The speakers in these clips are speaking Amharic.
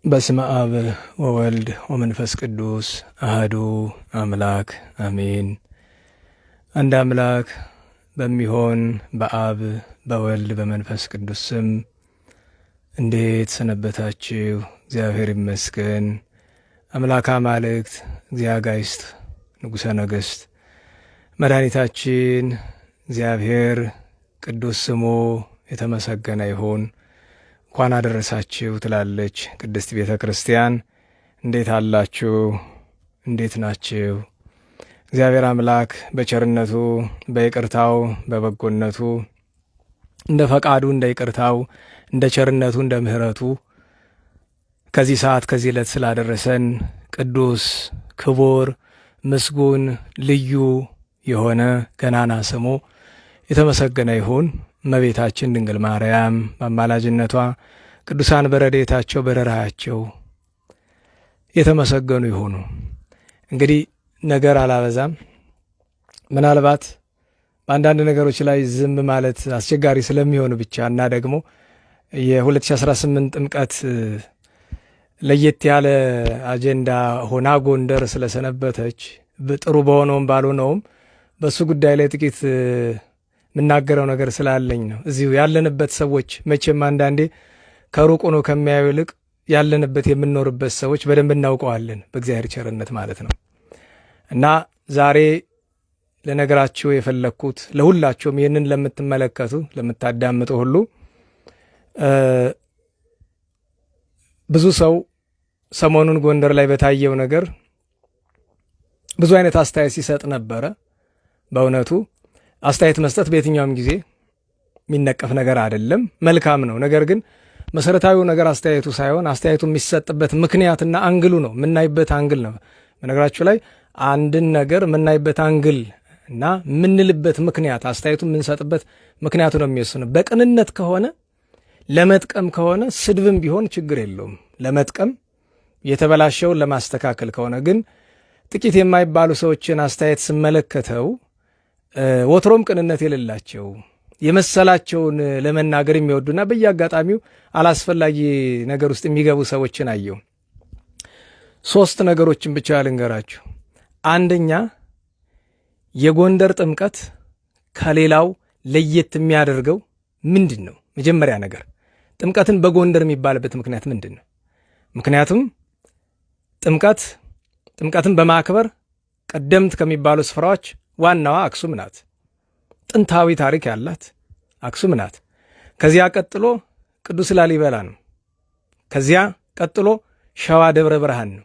በስመ አብ ወወልድ ወመንፈስ ቅዱስ አህዱ አምላክ አሜን። አንድ አምላክ በሚሆን በአብ በወልድ በመንፈስ ቅዱስ ስም እንዴት ሰነበታችሁ? እግዚአብሔር ይመስገን። አምላክ አማልክት እግዚአ አጋዕዝት ንጉሠ ነገሥት መድኃኒታችን እግዚአብሔር ቅዱስ ስሙ የተመሰገነ ይሁን። እንኳን አደረሳችሁ ትላለች ቅድስት ቤተ ክርስቲያን። እንዴት አላችሁ? እንዴት ናችሁ? እግዚአብሔር አምላክ በቸርነቱ በይቅርታው በበጎነቱ እንደ ፈቃዱ እንደ ይቅርታው እንደ ቸርነቱ እንደ ምሕረቱ ከዚህ ሰዓት ከዚህ ዕለት ስላደረሰን ቅዱስ ክቡር ምስጉን ልዩ የሆነ ገናና ስሙ የተመሰገነ ይሁን። እመቤታችን ድንግል ማርያም በአማላጅነቷ ቅዱሳን በረድኤታቸው በረራያቸው የተመሰገኑ ይሁኑ። እንግዲህ ነገር አላበዛም። ምናልባት በአንዳንድ ነገሮች ላይ ዝም ማለት አስቸጋሪ ስለሚሆኑ ብቻ እና ደግሞ የ2018 ጥምቀት ለየት ያለ አጀንዳ ሆና ጎንደር ስለሰነበተች ጥሩ በሆነውም ባልሆነውም በእሱ ጉዳይ ላይ ጥቂት የምናገረው ነገር ስላለኝ ነው። እዚሁ ያለንበት ሰዎች መቼም አንዳንዴ ከሩቅ ሆኖ ከሚያዩ ይልቅ ያለንበት የምንኖርበት ሰዎች በደንብ እናውቀዋለን፣ በእግዚአብሔር ቸርነት ማለት ነው። እና ዛሬ ለነገራችሁ የፈለግኩት ለሁላችሁም ይህንን ለምትመለከቱ ለምታዳምጡ ሁሉ ብዙ ሰው ሰሞኑን ጎንደር ላይ በታየው ነገር ብዙ አይነት አስተያየት ሲሰጥ ነበረ። በእውነቱ አስተያየት መስጠት በየትኛውም ጊዜ የሚነቀፍ ነገር አይደለም፣ መልካም ነው። ነገር ግን መሰረታዊው ነገር አስተያየቱ ሳይሆን አስተያየቱ የሚሰጥበት ምክንያትና angle ኡ ነው፣ የምናይበት angle ነው። በነገራችሁ ላይ አንድን ነገር የምናይበት angle እና የምንልበት ምክንያት አስተያየቱ የምንሰጥበት ምክንያቱ ነው የሚወስነው። በቅንነት ከሆነ ለመጥቀም ከሆነ ስድብም ቢሆን ችግር የለውም። ለመጥቀም የተበላሸውን ለማስተካከል ከሆነ ግን ጥቂት የማይባሉ ሰዎችን አስተያየት ስመለከተው ወትሮም ቅንነት የሌላቸው የመሰላቸውን ለመናገር የሚወዱና በየአጋጣሚው አላስፈላጊ ነገር ውስጥ የሚገቡ ሰዎችን አየው። ሶስት ነገሮችን ብቻ ልንገራችሁ። አንደኛ፣ የጎንደር ጥምቀት ከሌላው ለየት የሚያደርገው ምንድን ነው? መጀመሪያ ነገር ጥምቀትን በጎንደር የሚባልበት ምክንያት ምንድን ነው? ምክንያቱም ጥምቀትን በማክበር ቀደምት ከሚባሉ ስፍራዎች ዋናዋ አክሱም ናት። ጥንታዊ ታሪክ ያላት አክሱም ናት። ከዚያ ቀጥሎ ቅዱስ ላሊበላ ነው። ከዚያ ቀጥሎ ሸዋ ደብረ ብርሃን ነው።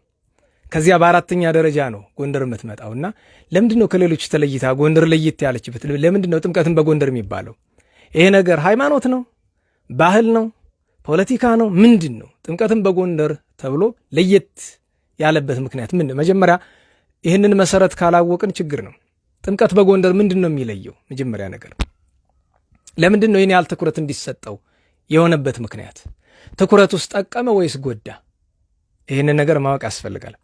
ከዚያ በአራተኛ ደረጃ ነው ጎንደር የምትመጣው። እና ለምንድን ነው ከሌሎች ተለይታ ጎንደር ለየት ያለችበት? ለምንድን ነው ጥምቀትን በጎንደር የሚባለው? ይሄ ነገር ሃይማኖት ነው? ባህል ነው? ፖለቲካ ነው? ምንድን ነው? ጥምቀትን በጎንደር ተብሎ ለየት ያለበት ምክንያት ምንድን ነው? መጀመሪያ ይህንን መሰረት ካላወቅን ችግር ነው። ጥምቀት በጎንደር ምንድን ነው የሚለየው? መጀመሪያ ነገር ለምንድን ነው ይህን ያህል ትኩረት እንዲሰጠው የሆነበት ምክንያት? ትኩረት ውስጥ ጠቀመ ወይስ ጎዳ? ይህንን ነገር ማወቅ ያስፈልጋል።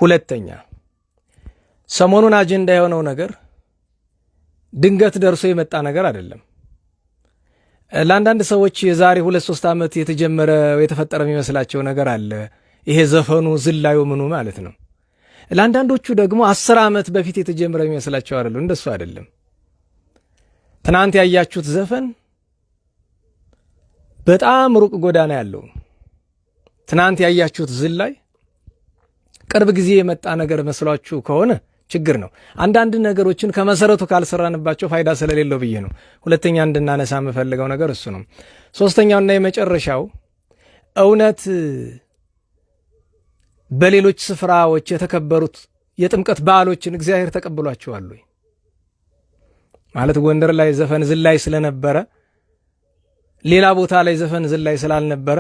ሁለተኛ፣ ሰሞኑን አጀንዳ የሆነው ነገር ድንገት ደርሶ የመጣ ነገር አይደለም። ለአንዳንድ ሰዎች የዛሬ 2-3 ዓመት የተጀመረ የተፈጠረ የሚመስላቸው ነገር አለ። ይሄ ዘፈኑ ዝላዩ ምኑ ማለት ነው። ለአንዳንዶቹ ደግሞ 10 ዓመት በፊት የተጀመረ የሚመስላቸው አይደለም። እንደሱ አይደለም። ትናንት ያያችሁት ዘፈን በጣም ሩቅ ጎዳና ያለው፣ ትናንት ያያችሁት ዝላይ ቅርብ ጊዜ የመጣ ነገር መስሏችሁ ከሆነ ችግር ነው። አንዳንድ ነገሮችን ከመሰረቱ ካልሰራንባቸው ፋይዳ ስለሌለው ብዬ ነው። ሁለተኛ እንድናነሳ የምፈልገው ነገር እሱ ነው። ሶስተኛውና የመጨረሻው፣ እውነት በሌሎች ስፍራዎች የተከበሩት የጥምቀት በዓሎችን እግዚአብሔር ተቀብሏቸዋል ወይ? ማለት ጎንደር ላይ ዘፈን ዝላይ ስለነበረ፣ ሌላ ቦታ ላይ ዘፈን ዝላይ ስላልነበረ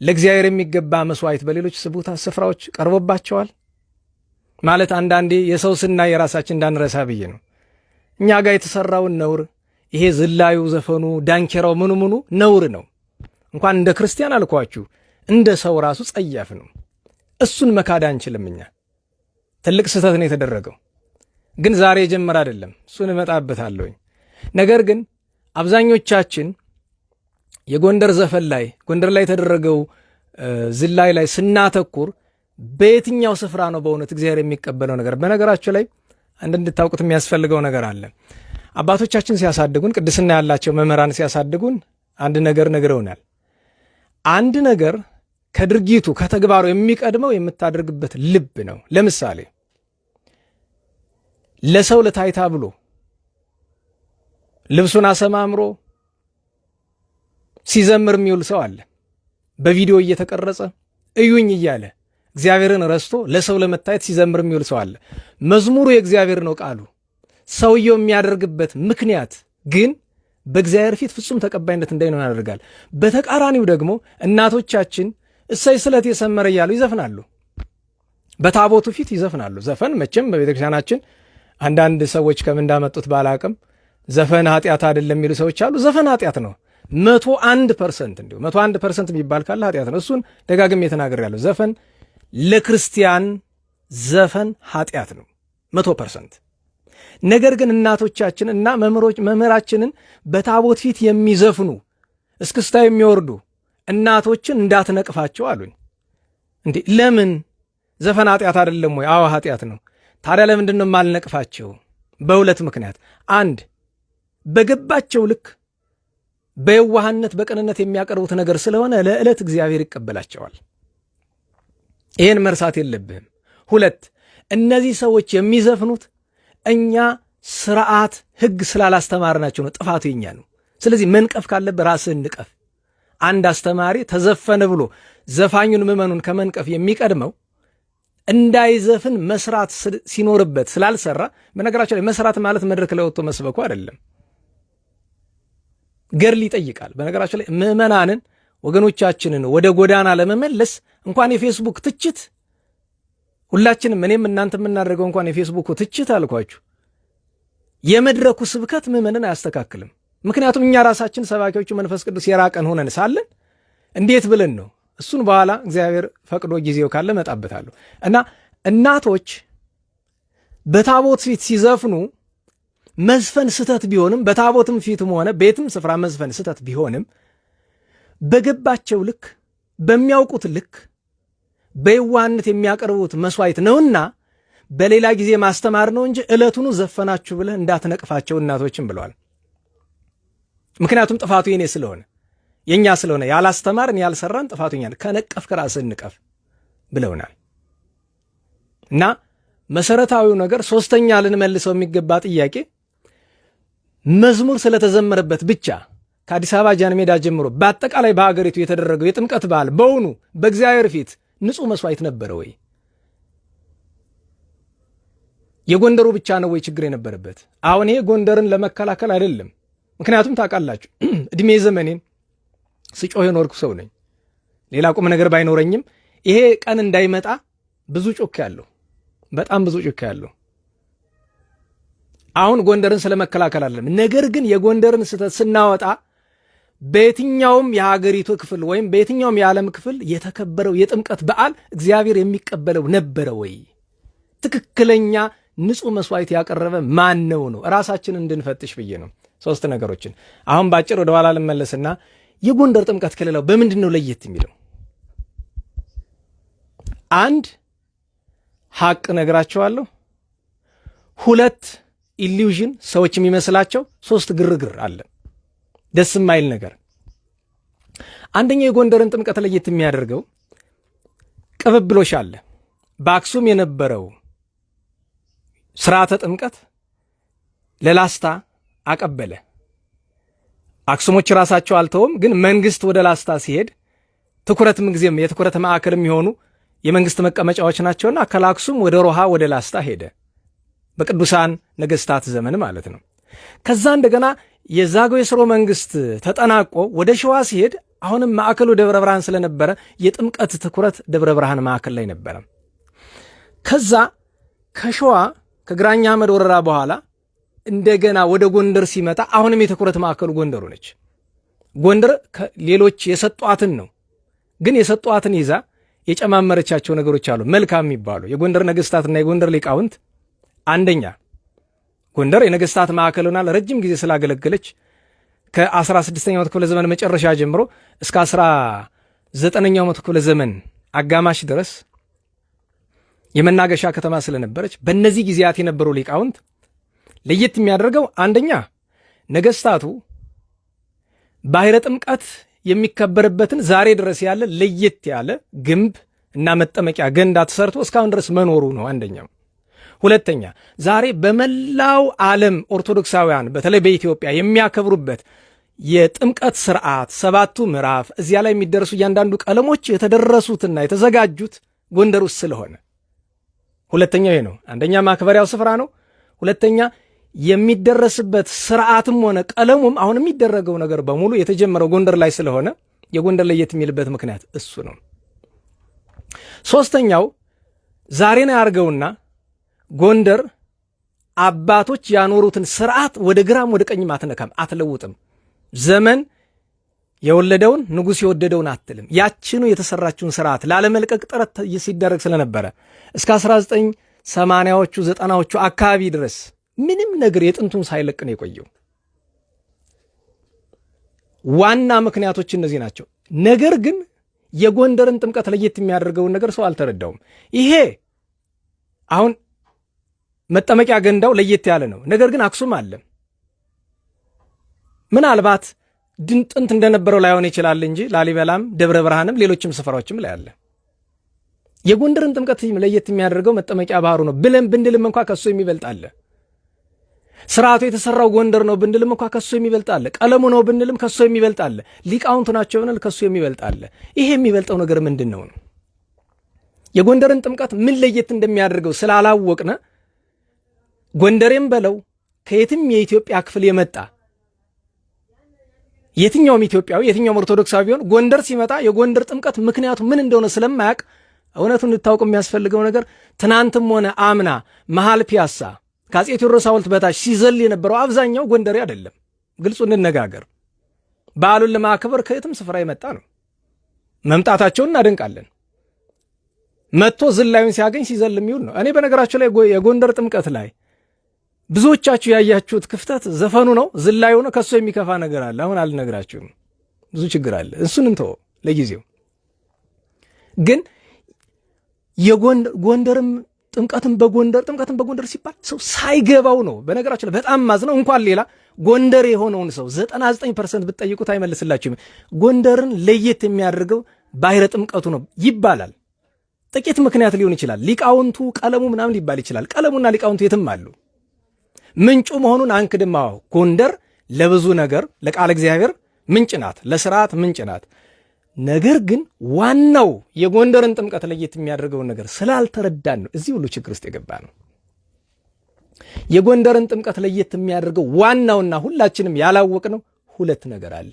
ለእግዚአብሔር የሚገባ መስዋዕት በሌሎች ቦታ ስፍራዎች ቀርቦባቸዋል? ማለት አንዳንዴ የሰው ስናይ የራሳችን እንዳንረሳ ብዬ ነው። እኛ ጋር የተሰራውን ነውር፣ ይሄ ዝላዩ፣ ዘፈኑ፣ ዳንኬራው፣ ምኑ ምኑ ነውር ነው። እንኳን እንደ ክርስቲያን አልኳችሁ እንደ ሰው ራሱ ጸያፍ ነው። እሱን መካድ አንችልም። እኛ ትልቅ ስህተት ነው የተደረገው፣ ግን ዛሬ የጀመረ አይደለም። እሱን እመጣበታለሁኝ። ነገር ግን አብዛኞቻችን የጎንደር ዘፈን ላይ፣ ጎንደር ላይ የተደረገው ዝላይ ላይ ስናተኩር በየትኛው ስፍራ ነው በእውነት እግዚአብሔር የሚቀበለው ነገር? በነገራችሁ ላይ አንድ እንድታውቁት የሚያስፈልገው ነገር አለ። አባቶቻችን ሲያሳድጉን፣ ቅድስና ያላቸው መምህራን ሲያሳድጉን አንድ ነገር ነግረውናል። አንድ ነገር ከድርጊቱ ከተግባሩ የሚቀድመው የምታደርግበት ልብ ነው። ለምሳሌ ለሰው ለታይታ ብሎ ልብሱን አሰማምሮ ሲዘምር የሚውል ሰው አለ። በቪዲዮ እየተቀረጸ እዩኝ እያለ እግዚአብሔርን ረስቶ ለሰው ለመታየት ሲዘምር የሚውል ሰው አለ። መዝሙሩ የእግዚአብሔር ነው ቃሉ። ሰውየው የሚያደርግበት ምክንያት ግን በእግዚአብሔር ፊት ፍጹም ተቀባይነት እንዳይኖር ያደርጋል። በተቃራኒው ደግሞ እናቶቻችን እሰይ ስለት የሰመረ እያሉ ይዘፍናሉ። በታቦቱ ፊት ይዘፍናሉ። ዘፈን መቼም በቤተክርስቲያናችን አንዳንድ ሰዎች ከምን እንዳመጡት ባላቅም ዘፈን ኃጢአት አይደለም የሚሉ ሰዎች አሉ። ዘፈን ኃጢአት ነው። 101% እንዲሁ 101% የሚባል ካለ ኃጢአት ነው። እሱን ደጋግሜ ተናግሬያለሁ። ዘፈን ለክርስቲያን ዘፈን ኃጢአት ነው 100%። ነገር ግን እናቶቻችን እና መምህራችንን በታቦት ፊት የሚዘፍኑ እስክስታ የሚወርዱ እናቶችን እንዳትነቅፋቸው አሉኝ። እንዴ ለምን? ዘፈን ኃጢአት አይደለም ወይ? አዎ ኃጢአት ነው። ታዲያ ለምንድን ነው የማልነቅፋቸው? በሁለት ምክንያት። አንድ፣ በገባቸው ልክ በየዋህነት በቅንነት የሚያቀርቡት ነገር ስለሆነ ለዕለት እግዚአብሔር ይቀበላቸዋል። ይህን መርሳት የለብህም። ሁለት፣ እነዚህ ሰዎች የሚዘፍኑት እኛ ስርዓት ሕግ ስላላስተማርናቸው ነው። ጥፋቱ የኛ ነው። ስለዚህ መንቀፍ ካለብህ ራስህን ንቀፍ። አንድ አስተማሪ ተዘፈነ ብሎ ዘፋኙን ምዕመኑን ከመንቀፍ የሚቀድመው እንዳይዘፍን መስራት ሲኖርበት ስላልሰራ። በነገራችን ላይ መስራት ማለት መድረክ ላይ ወጥቶ መስበኩ አይደለም፣ ገድል ይጠይቃል። በነገራችን ላይ ምዕመናንን ወገኖቻችንን ወደ ጎዳና ለመመለስ እንኳን የፌስቡክ ትችት ሁላችንም እኔም እናንተ የምናደርገው እንኳን የፌስቡኩ ትችት አልኳችሁ፣ የመድረኩ ስብከት ምዕመንን አያስተካክልም። ምክንያቱም እኛ ራሳችን ሰባኪዎቹ መንፈስ ቅዱስ የራቀን ሆነን ሳለን እንዴት ብለን ነው? እሱን በኋላ እግዚአብሔር ፈቅዶ ጊዜው ካለ እመጣበታለሁ። እና እናቶች በታቦት ፊት ሲዘፍኑ መዝፈን ስህተት ቢሆንም፣ በታቦትም ፊትም ሆነ ቤትም ስፍራ መዝፈን ስህተት ቢሆንም፣ በገባቸው ልክ በሚያውቁት ልክ በየዋህነት የሚያቀርቡት መስዋዕት ነውና በሌላ ጊዜ ማስተማር ነው እንጂ ዕለቱኑ ዘፈናችሁ ብለህ እንዳትነቅፋቸው እናቶችም ብለዋል። ምክንያቱም ጥፋቱ የኔ ስለሆነ የእኛ ስለሆነ ያላስተማርን ያልሰራን ጥፋቱ የኛ፣ ከነቀፍክ ራስህን ንቀፍ ብለውናል። እና መሰረታዊው ነገር ሶስተኛ ልንመልሰው የሚገባ ጥያቄ መዝሙር ስለተዘመረበት ብቻ ከአዲስ አበባ ጃን ሜዳ ጀምሮ በአጠቃላይ በሀገሪቱ የተደረገው የጥምቀት በዓል በውኑ በእግዚአብሔር ፊት ንጹሕ መስዋዕት ነበረ ወይ? የጎንደሩ ብቻ ነው ወይ ችግር የነበረበት? አሁን ይሄ ጎንደርን ለመከላከል አይደለም። ምክንያቱም ታውቃላችሁ እድሜ ዘመኔን ስጮህ የኖርኩ ሰው ነኝ። ሌላ ቁም ነገር ባይኖረኝም ይሄ ቀን እንዳይመጣ ብዙ ጮክ ያለሁ፣ በጣም ብዙ ጮክ ያለሁ። አሁን ጎንደርን ስለመከላከል አይደለም። ነገር ግን የጎንደርን ስህተት ስናወጣ በየትኛውም የሀገሪቱ ክፍል ወይም በየትኛውም የዓለም ክፍል የተከበረው የጥምቀት በዓል እግዚአብሔር የሚቀበለው ነበረ ወይ? ትክክለኛ ንጹሕ መስዋዕት ያቀረበ ማን ነው ነው? ራሳችን እንድንፈትሽ ብዬ ነው። ሶስት ነገሮችን አሁን ባጭር ወደ ኋላ ልመለስና የጎንደር ጥምቀት ከሌላው በምንድን ነው ለየት የሚለው? አንድ ሀቅ ነግራቸዋለሁ። ሁለት illusion ሰዎች የሚመስላቸው፣ ሶስት ግርግር አለ፣ ደስ የማይል ነገር። አንደኛው የጎንደርን ጥምቀት ለየት የሚያደርገው ቅብብሎሽ አለ። በአክሱም የነበረው ስርዓተ ጥምቀት ለላስታ አቀበለ። አክሱሞች ራሳቸው አልተውም፣ ግን መንግስት ወደ ላስታ ሲሄድ ትኩረት ምንጊዜም የትኩረት ማዕከል የሚሆኑ የመንግስት መቀመጫዎች ናቸውና ከአክሱም ወደ ሮሃ ወደ ላስታ ሄደ። በቅዱሳን ነገስታት ዘመን ማለት ነው። ከዛ እንደገና የዛጉዌ ሥርወ መንግስት ተጠናቆ ወደ ሸዋ ሲሄድ አሁንም ማዕከሉ ደብረ ብርሃን ስለነበረ የጥምቀት ትኩረት ደብረ ብርሃን ማዕከል ላይ ነበረ። ከዛ ከሸዋ ከግራኝ አህመድ ወረራ በኋላ እንደገና ወደ ጎንደር ሲመጣ አሁንም የትኩረት ማዕከሉ ጎንደሩ ነች። ጎንደር ሌሎች የሰጧትን ነው፣ ግን የሰጧትን ይዛ የጨማመረቻቸው ነገሮች አሉ። መልካም የሚባሉ የጎንደር ነገስታትና የጎንደር ሊቃውንት፣ አንደኛ ጎንደር የነገስታት ማዕከል ሆና ለረጅም ጊዜ ስላገለገለች ከ16ኛው ክፍለ ዘመን መጨረሻ ጀምሮ እስከ 9ኛው መቶ ክፍለ ዘመን አጋማሽ ድረስ የመናገሻ ከተማ ስለነበረች በእነዚህ ጊዜያት የነበሩ ሊቃውንት ለየት የሚያደርገው አንደኛ ነገስታቱ ባሕረ ጥምቀት የሚከበርበትን ዛሬ ድረስ ያለ ለየት ያለ ግንብ እና መጠመቂያ ገንዳ ተሰርቶ እስካሁን ድረስ መኖሩ ነው አንደኛው። ሁለተኛ ዛሬ በመላው ዓለም ኦርቶዶክሳውያን በተለይ በኢትዮጵያ የሚያከብሩበት የጥምቀት ስርዓት 7ቱ ምዕራፍ እዚያ ላይ የሚደርሱ እያንዳንዱ ቀለሞች የተደረሱትና የተዘጋጁት ጎንደር ውስጥ ስለሆነ ሁለተኛው ይሄ ነው። አንደኛ ማክበሪያው ስፍራ ነው። ሁለተኛ የሚደረስበት ስርዓትም ሆነ ቀለሙም አሁን የሚደረገው ነገር በሙሉ የተጀመረው ጎንደር ላይ ስለሆነ የጎንደር ለየት የሚልበት ምክንያት እሱ ነው። ሶስተኛው ዛሬን አያርገውና ጎንደር አባቶች ያኖሩትን ስርዓት ወደ ግራም ወደ ቀኝም አትነካም፣ አትለውጥም። ዘመን የወለደውን ንጉሥ የወደደውን አትልም። ያችኑ የተሰራችውን ስርዓት ላለመልቀቅ ጥረት ሲደረግ ስለነበረ እስከ 1980ዎቹ 90ዎቹ አካባቢ ድረስ ምንም ነገር የጥንቱን ሳይለቅ ነው የቆየው። ዋና ምክንያቶች እነዚህ ናቸው። ነገር ግን የጎንደርን ጥምቀት ለየት የሚያደርገውን ነገር ሰው አልተረዳውም። ይሄ አሁን መጠመቂያ ገንዳው ለየት ያለ ነው። ነገር ግን አክሱም አለ። ምናልባት ጥንት እንደነበረው ላይሆን ይችላል እንጂ ላሊበላም፣ ደብረ ብርሃንም ሌሎችም ስፍራዎችም ላይ አለ። የጎንደርን ጥምቀት ለየት የሚያደርገው መጠመቂያ ባህሩ ነው ብለን ብንልም እንኳ ከሱ የሚበልጥ አለ። ስርዓቱ የተሰራው ጎንደር ነው ብንልም እንኳ ከሱ የሚበልጥ አለ። ቀለሙ ነው ብንልም ከሱ የሚበልጥ አለ። ሊቃውንቱ ናቸው ብንል ከሱ የሚበልጥ አለ። ይሄ የሚበልጠው ነገር ምንድን ነው? የጎንደርን ጥምቀት ምን ለየት እንደሚያደርገው ስላላወቅነ ጎንደሬም በለው ከየትም የኢትዮጵያ ክፍል የመጣ የትኛውም ኢትዮጵያዊ የትኛውም ኦርቶዶክሳዊ ቢሆን ጎንደር ሲመጣ የጎንደር ጥምቀት ምክንያቱ ምን እንደሆነ ስለማያውቅ እውነቱን እንድታውቅ የሚያስፈልገው ነገር ትናንትም ሆነ አምና መሃል ፒያሳ ከአፄ ቴዎድሮስ ሐውልት በታች ሲዘል የነበረው አብዛኛው ጎንደሬ አይደለም። ግልጹ እንነጋገር። በዓሉን ለማክበር ከየትም ስፍራ የመጣ ነው። መምጣታቸውን እናደንቃለን። መጥቶ ዝላዩን ሲያገኝ ሲዘል የሚውል ነው። እኔ በነገራችሁ ላይ የጎንደር ጥምቀት ላይ ብዙዎቻችሁ ያያችሁት ክፍተት ዘፈኑ ነው፣ ዝላዩ ነው። ከሱ የሚከፋ ነገር አለ። አሁን አልነግራችሁም። ብዙ ችግር አለ። እሱን እንተወው ለጊዜው። ግን የጎንደርም ጥምቀትን በጎንደር ጥምቀትን በጎንደር ሲባል ሰው ሳይገባው ነው። በነገራችን ላይ በጣም ማዝነው እንኳን ሌላ ጎንደር የሆነውን ሰው 99% ብትጠይቁት አይመልስላችሁም። ጎንደርን ለየት የሚያደርገው ባሕረ ጥምቀቱ ነው ይባላል። ጥቂት ምክንያት ሊሆን ይችላል። ሊቃውንቱ ቀለሙ ምናምን ሊባል ይችላል። ቀለሙና ሊቃውንቱ የትም አሉ። ምንጩ መሆኑን አንክድም። አዎ ጎንደር ለብዙ ነገር ለቃለ እግዚአብሔር ምንጭ ናት፣ ለስርዓት ምንጭ ናት። ነገር ግን ዋናው የጎንደርን ጥምቀት ለየት የሚያደርገውን ነገር ስላልተረዳን ነው እዚህ ሁሉ ችግር ውስጥ የገባ ነው። የጎንደርን ጥምቀት ለየት የሚያደርገው ዋናውና ሁላችንም ያላወቅነው ሁለት ነገር አለ።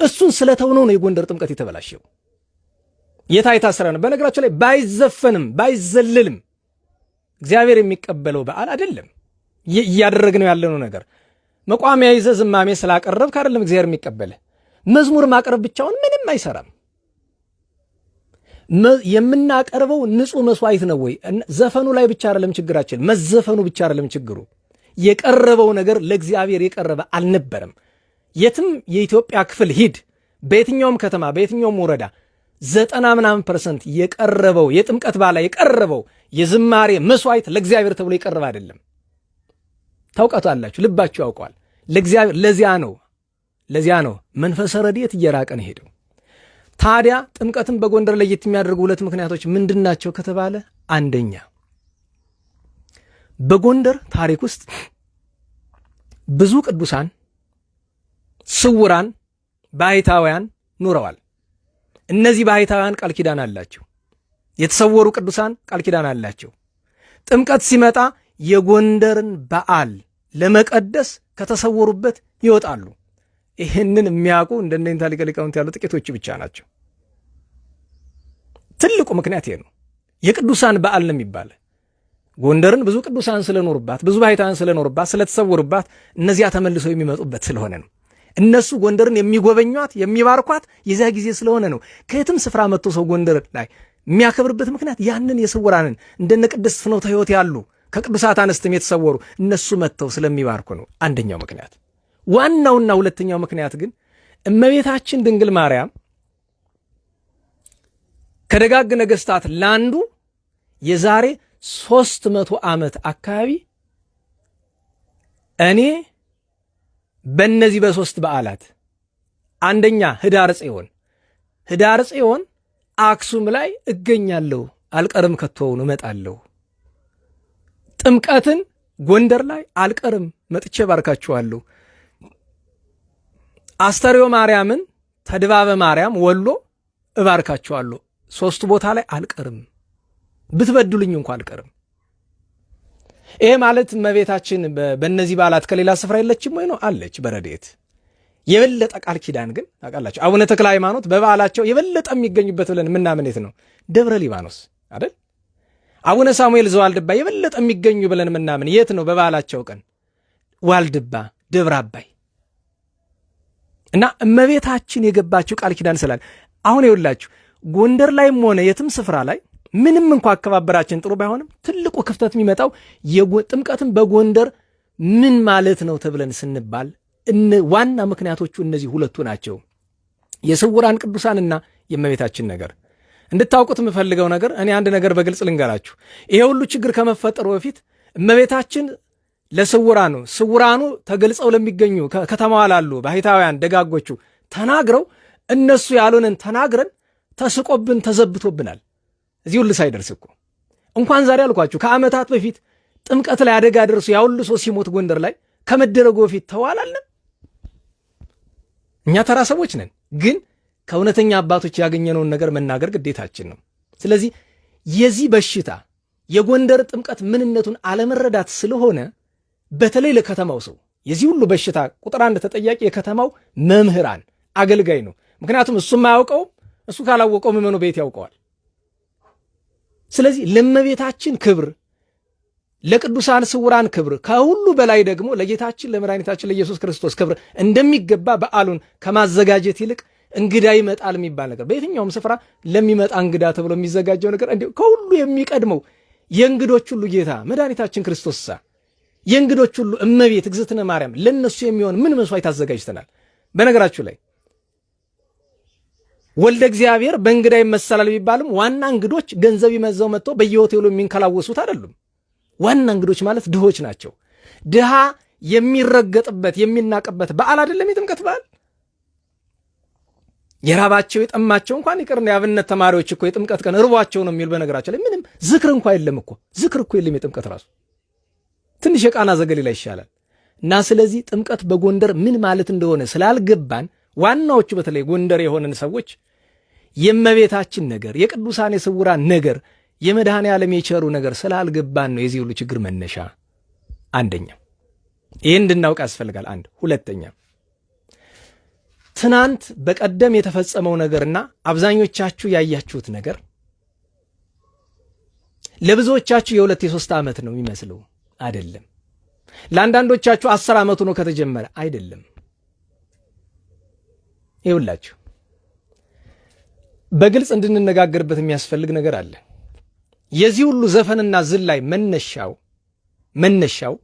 እሱን ስለተውነው ነው የጎንደር ጥምቀት የተበላሸው። የታይታ ስራ ነው። በነገራችን ላይ ባይዘፈንም ባይዘልልም እግዚአብሔር የሚቀበለው በዓል አይደለም። እያደረግነው ያለነው ነገር መቋሚያ ይዘህ ዝማሜ ስላቀረብክ አይደለም እግዚአብሔር የሚቀበልህ። መዝሙር ማቅረብ ብቻውን ምንም አይሰራም። የምናቀርበው ንጹህ መስዋዕት ነው ወይ? ዘፈኑ ላይ ብቻ አይደለም ችግራችን፣ መዘፈኑ ብቻ አይደለም ችግሩ። የቀረበው ነገር ለእግዚአብሔር የቀረበ አልነበረም። የትም የኢትዮጵያ ክፍል ሂድ፣ በየትኛውም ከተማ በየትኛውም ወረዳ 90 ምናምን percent የቀረበው የጥምቀት በዓል የቀረበው የዝማሬ መስዋዕት ለእግዚአብሔር ተብሎ የቀረበ አይደለም። ታውቃታላችሁ፣ ልባችሁ ያውቀዋል። ለእግዚአብሔር ለዚያ ነው መንፈሰ ረድኤት እየራቀን ሄደው። ታዲያ ጥምቀትን በጎንደር ለየት የሚያደርጉ ሁለት ምክንያቶች ምንድናቸው ከተባለ፣ አንደኛ በጎንደር ታሪክ ውስጥ ብዙ ቅዱሳን ስውራን ባሕታውያን ኑረዋል። እነዚህ ባሕታውያን ቃል ኪዳን አላቸው። የተሰወሩ ቅዱሳን ቃል ኪዳን አላቸው። ጥምቀት ሲመጣ የጎንደርን በዓል ለመቀደስ ከተሰወሩበት ይወጣሉ። ይህንን የሚያውቁ እንደነ ሊቀ ሊቃውንት ያሉ ጥቂቶች ብቻ ናቸው። ትልቁ ምክንያት ይሄ ነው። የቅዱሳን በዓል ነው የሚባል ጎንደርን ብዙ ቅዱሳን ስለኖሩባት፣ ብዙ ባሕታውያን ስለኖሩባት፣ ስለተሰወሩባት እነዚያ ተመልሰው የሚመጡበት ስለሆነ ነው። እነሱ ጎንደርን የሚጎበኟት የሚባርኳት የዚያ ጊዜ ስለሆነ ነው። ከየትም ስፍራ መጥቶ ሰው ጎንደር ላይ የሚያከብርበት ምክንያት ያንን የስውራንን እንደነ ቅድስት ፍኖተ ሕይወት ያሉ ከቅዱሳት አንስትም የተሰወሩ እነሱ መጥተው ስለሚባርኩ ነው። አንደኛው ምክንያት። ዋናውና ሁለተኛው ምክንያት ግን እመቤታችን ድንግል ማርያም ከደጋግ ነገስታት ለአንዱ የዛሬ 300 ዓመት አካባቢ እኔ በእነዚህ በሶስት በዓላት አንደኛ ህዳር ጽዮን፣ ህዳር ጽዮን አክሱም ላይ እገኛለሁ፣ አልቀርም፣ ከቶውን እመጣለሁ። ጥምቀትን ጎንደር ላይ አልቀርም፣ መጥቼ ባርካችኋለሁ። አስተርዮ ማርያምን ተድባበ ማርያም ወሎ እባርካችኋለሁ። ሶስቱ ቦታ ላይ አልቀርም፣ ብትበድሉኝ እንኳ አልቀርም። ይሄ ማለት እመቤታችን በእነዚህ በዓላት ከሌላ ስፍራ የለችም ወይ ነው? አለች በረድኤት። የበለጠ ቃል ኪዳን ግን ታውቃላችሁ፣ አቡነ ተክለ ሃይማኖት በበዓላቸው የበለጠ የሚገኙበት ብለን የምናምን የት ነው? ደብረ ሊባኖስ አይደል? አቡነ ሳሙኤል ዘዋልድባ የበለጠ የሚገኙ ብለን የምናምን የት ነው? በበዓላቸው ቀን ዋልድባ፣ ደብረ አባይ። እና እመቤታችን የገባችው ቃል ኪዳን ስላለ አሁን ይኸውላችሁ ጎንደር ላይም ሆነ የትም ስፍራ ላይ ምንም እንኳ አከባበራችን ጥሩ ባይሆንም ትልቁ ክፍተት የሚመጣው ጥምቀትን በጎንደር ምን ማለት ነው ተብለን ስንባል ዋና ምክንያቶቹ እነዚህ ሁለቱ ናቸው። የስውራን ቅዱሳንና የእመቤታችን ነገር። እንድታውቁት የምፈልገው ነገር እኔ አንድ ነገር በግልጽ ልንገራችሁ። ይሄ ሁሉ ችግር ከመፈጠሩ በፊት እመቤታችን ለስውራኑ ስውራኑ ተገልጸው ለሚገኙ ከተማዋ ላሉ ባህታውያን ደጋጎቹ ተናግረው እነሱ ያሉንን ተናግረን ተስቆብን ተዘብቶብናል። እዚህ ሁሉ ሳይደርስ እኮ እንኳን ዛሬ አልኳችሁ ከዓመታት በፊት ጥምቀት ላይ አደጋ ደርሶ ያ ሁሉ ሰው ሲሞት ጎንደር ላይ ከመደረጉ በፊት ተዋላለን። እኛ ተራ ሰዎች ነን፣ ግን ከእውነተኛ አባቶች ያገኘነውን ነገር መናገር ግዴታችን ነው። ስለዚህ የዚህ በሽታ የጎንደር ጥምቀት ምንነቱን አለመረዳት ስለሆነ በተለይ ለከተማው ሰው የዚህ ሁሉ በሽታ ቁጥር አንድ ተጠያቂ የከተማው መምህራን አገልጋይ ነው። ምክንያቱም እሱም አያውቀውም፣ እሱ ካላወቀው ምዕመኑ ቤት ያውቀዋል። ስለዚህ ለእመቤታችን ክብር፣ ለቅዱሳን ስውራን ክብር፣ ከሁሉ በላይ ደግሞ ለጌታችን ለመድኃኒታችን ለኢየሱስ ክርስቶስ ክብር እንደሚገባ በዓሉን ከማዘጋጀት ይልቅ እንግዳ ይመጣል የሚባል ነገር በየትኛውም ስፍራ ለሚመጣ እንግዳ ተብሎ የሚዘጋጀው ነገር እንዲሁ ከሁሉ የሚቀድመው የእንግዶች ሁሉ ጌታ መድኃኒታችን ክርስቶስ ሳ የእንግዶች ሁሉ እመቤት እግዝእትነ ማርያም ለነሱ የሚሆን ምን መስዋዕት አዘጋጅተናል? በነገራችሁ ላይ ወልደ እግዚአብሔር በእንግዳ ይመሰላል ቢባልም ዋና እንግዶች ገንዘብ ይመዘው መጥተው በየሆቴሉ የሚንከላወሱት አይደሉም። ዋና እንግዶች ማለት ድሆች ናቸው። ድሃ የሚረገጥበት የሚናቅበት በዓል አይደለም የጥምቀት በዓል። የራባቸው የጠማቸው እንኳን ይቅርና የአብነት ተማሪዎች እኮ የጥምቀት ቀን እርቧቸው ነው የሚሉ። በነገራቸው ላይ ምንም ዝክር እንኳ የለም እኮ ዝክር እኮ የለም። የጥምቀት ራሱ ትንሽ የቃና ዘገሊላ ይሻላል። እና ስለዚህ ጥምቀት በጎንደር ምን ማለት እንደሆነ ስላልገባን ዋናዎቹ በተለይ ጎንደር የሆነን ሰዎች የእመቤታችን ነገር፣ የቅዱሳን የስውራን ነገር፣ የመድኃኔ ዓለም የቸሩ ነገር ስላልገባን ነው የዚህ ሁሉ ችግር መነሻ። አንደኛ ይህን እንድናውቅ ያስፈልጋል። አንድ ሁለተኛ፣ ትናንት በቀደም የተፈጸመው ነገርና አብዛኞቻችሁ ያያችሁት ነገር ለብዙዎቻችሁ የሁለት የሶስት ዓመት ነው የሚመስለው፣ አይደለም። ለአንዳንዶቻችሁ 10 ዓመቱ ነው ከተጀመረ፣ አይደለም። ይኸውላችሁ በግልጽ እንድንነጋገርበት የሚያስፈልግ ነገር አለ። የዚህ ሁሉ ዘፈንና ዝላይ መነሻው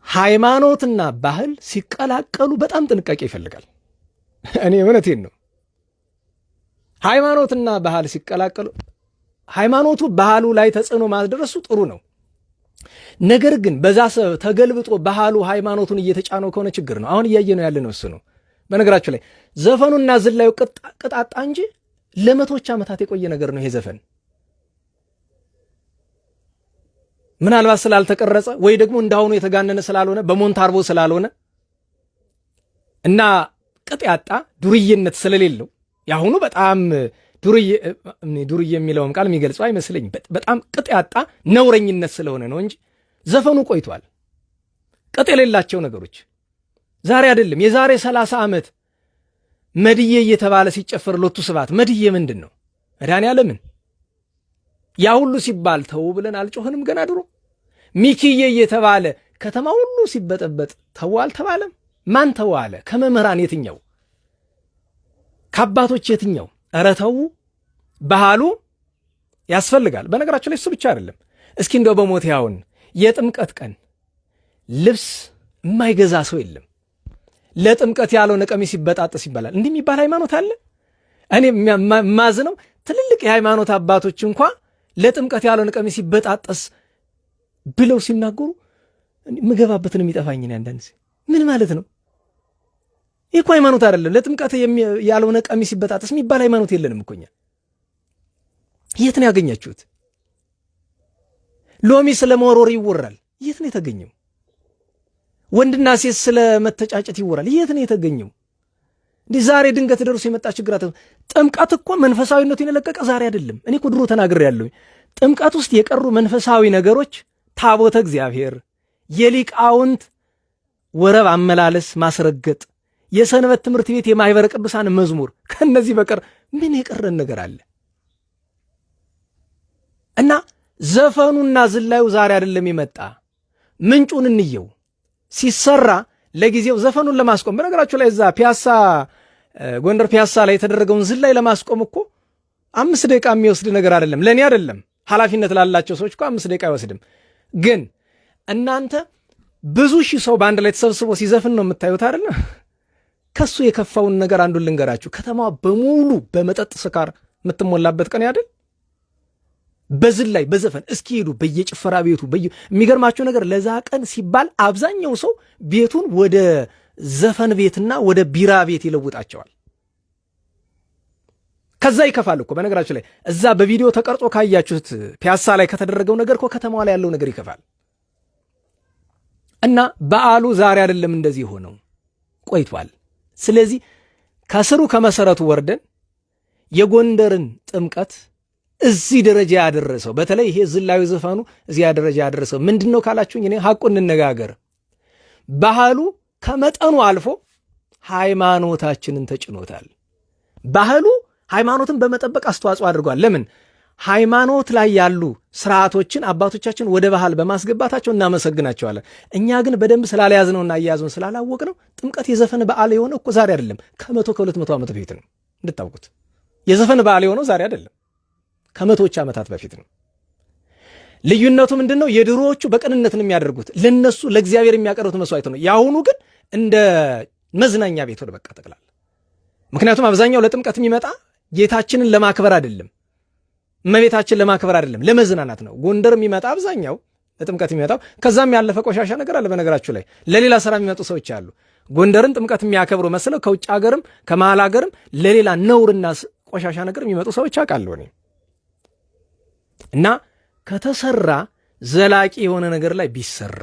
ሃይማኖትና ባህል ሲቀላቀሉ በጣም ጥንቃቄ ይፈልጋል። እኔ እውነቴን ነው። ሃይማኖትና ባህል ሲቀላቀሉ ሃይማኖቱ ባህሉ ላይ ተጽዕኖ ማድረሱ ጥሩ ነው። ነገር ግን በዛ ሰበብ ተገልብጦ ባህሉ ሃይማኖቱን እየተጫነው ከሆነ ችግር ነው። አሁን እያየ ነው ያለነው እሱ ነው። በነገራችሁ ላይ ዘፈኑና ዝላዩ ቅጣጣ እንጂ ለመቶዎች ዓመታት የቆየ ነገር ነው ይሄ ዘፈን። ምናልባት ስላልተቀረጸ ወይ ደግሞ እንዳሁኑ የተጋነነ ስላልሆነ በሞንታርቦ ስላልሆነ እና ቅጥ ያጣ ዱርዬነት ስለሌለው የአሁኑ በጣም ዱርዬ የሚለውም ቃል የሚገልጸው አይመስለኝም። በጣም ቅጥ ያጣ ነውረኝነት ስለሆነ ነው እንጂ ዘፈኑ ቆይቷል። ቅጥ የሌላቸው ነገሮች ዛሬ አይደለም፣ የዛሬ 30 ዓመት መድዬ እየተባለ ሲጨፈር ሎቱ ስብሐት መድዬ ምንድን ነው? መድኃኔዓለምን ያ ሁሉ ሲባል ተው ብለን አልጮህንም? ገና ድሮ ሚኪዬ እየተባለ ከተማ ሁሉ ሲበጠበጥ ተው አልተባለም? ማን ተው አለ? ከመምህራን የትኛው? ከአባቶች የትኛው? ኧረ ተው፣ ባህሉ ያስፈልጋል። በነገራችን ላይ እሱ ብቻ አይደለም። እስኪ እንደው በሞት ያውን የጥምቀት ቀን ልብስ የማይገዛ ሰው የለም። ለጥምቀት ያልሆነ ቀሚስ ይበጣጥስ ይባላል። እንዲህ የሚባል ሃይማኖት አለ? እኔ የማዝነው ትልልቅ የሃይማኖት አባቶች እንኳ ለጥምቀት ያልሆነ ቀሚስ ይበጣጠስ ብለው ሲናገሩ ምገባበትን የሚጠፋኝ እኔ አንዳንድ ጊዜ ምን ማለት ነው? ይህ እኮ ሃይማኖት አይደለም። ለጥምቀት ያልሆነ ቀሚስ ይበጣጠስ የሚባል ሃይማኖት የለንም እኮ እኛ። የት ነው ያገኛችሁት? ሎሚ ስለ መወርወር ይወራል። የት ነው የተገኘው? ወንድና ሴት ስለ መተጫጨት ይወራል። የት ነው የተገኘው? እንዲህ ዛሬ ድንገት ደርሶ የመጣ ችግር ጥምቀት እኮ መንፈሳዊነቱን የለቀቀ ዛሬ አይደለም። እኔ እኮ ድሮ ተናግሬያለሁ። ጥምቀት ውስጥ የቀሩ መንፈሳዊ ነገሮች ታቦተ እግዚአብሔር፣ የሊቃውንት ወረብ አመላለስ ማስረገጥ፣ የሰንበት ትምህርት ቤት የማኅበረ ቅዱሳን መዝሙር፣ ከነዚህ በቀር ምን የቀረን ነገር አለ? እና ዘፈኑና ዝላዩ ዛሬ አይደለም የመጣ። ምንጩን እንየው። ሲሰራ ለጊዜው ዘፈኑን ለማስቆም፣ በነገራችሁ ላይ እዛ ፒያሳ፣ ጎንደር ፒያሳ ላይ የተደረገውን ዝላይ ለማስቆም እኮ 5 ደቂቃ የሚወስድ ነገር አይደለም። ለእኔ አይደለም፣ ኃላፊነት ላላቸው ሰዎች እኮ 5 ደቂቃ አይወስድም። ግን እናንተ ብዙ ሺህ ሰው በአንድ ላይ ተሰብስቦ ሲዘፍን ነው የምታዩት አይደለ? ከሱ የከፋውን ነገር አንዱን ልንገራችሁ። ከተማዋ በሙሉ በመጠጥ ስካር የምትሞላበት ቀን ያደል በዝላይ በዘፈን እስኪ ሄዱ በየጭፈራ ቤቱ። የሚገርማቸው ነገር ለዛ ቀን ሲባል አብዛኛው ሰው ቤቱን ወደ ዘፈን ቤትና ወደ ቢራ ቤት ይለውጣቸዋል። ከዛ ይከፋል እኮ በነገራችሁ ላይ፣ እዛ በቪዲዮ ተቀርጾ ካያችሁት ፒያሳ ላይ ከተደረገው ነገር እኮ ከተማዋ ላይ ያለው ነገር ይከፋል። እና በዓሉ ዛሬ አይደለም እንደዚህ ሆነው ቆይቷል። ስለዚህ ከስሩ ከመሰረቱ ወርደን የጎንደርን ጥምቀት እዚህ ደረጃ ያደረሰው፣ በተለይ ይሄ ዝላዩ ዘፈኑ እዚያ ደረጃ ያደረሰው ምንድን ነው ካላችሁኝ፣ እኔ ሐቁን እንነጋገር፣ ባህሉ ከመጠኑ አልፎ ሃይማኖታችንን ተጭኖታል። ባህሉ ሃይማኖትን በመጠበቅ አስተዋጽኦ አድርጓል። ለምን? ሃይማኖት ላይ ያሉ ስርዓቶችን አባቶቻችን ወደ ባህል በማስገባታቸው እናመሰግናቸዋለን። እኛ ግን በደንብ ስላልያዝነውና አያያዙን ስላላወቅነው ጥምቀት የዘፈን በዓል የሆነው እኮ ዛሬ አይደለም፣ ከ100 ከ200 ዓመት በፊት ነው። እንድታውቁት የዘፈን በዓል የሆነው ዛሬ አይደለም፣ ከመቶዎች ዓመታት በፊት ነው። ልዩነቱ ምንድን ነው? የድሮዎቹ በቅንነት ነው የሚያደርጉት፣ ለነሱ ለእግዚአብሔር የሚያቀርቡት መስዋዕት ነው። የአሁኑ ግን እንደ መዝናኛ ቤት ሆነ በቃ ጠቅላላ። ምክንያቱም አብዛኛው ለጥምቀት የሚመጣ ጌታችንን ለማክበር አይደለም፣ እመቤታችን ለማክበር አይደለም፣ ለመዝናናት ነው። ጎንደር የሚመጣ አብዛኛው ለጥምቀት የሚመጣው፣ ከዛም ያለፈ ቆሻሻ ነገር አለ። በነገራችሁ ላይ ለሌላ ስራ የሚመጡ ሰዎች አሉ። ጎንደርን ጥምቀት የሚያከብሩ መስለው ከውጭ ሀገርም ከመሀል ሀገርም ለሌላ ነውርና ቆሻሻ ነገር የሚመጡ ሰዎች አውቃለሁ እኔ። እና ከተሰራ ዘላቂ የሆነ ነገር ላይ ቢሰራ፣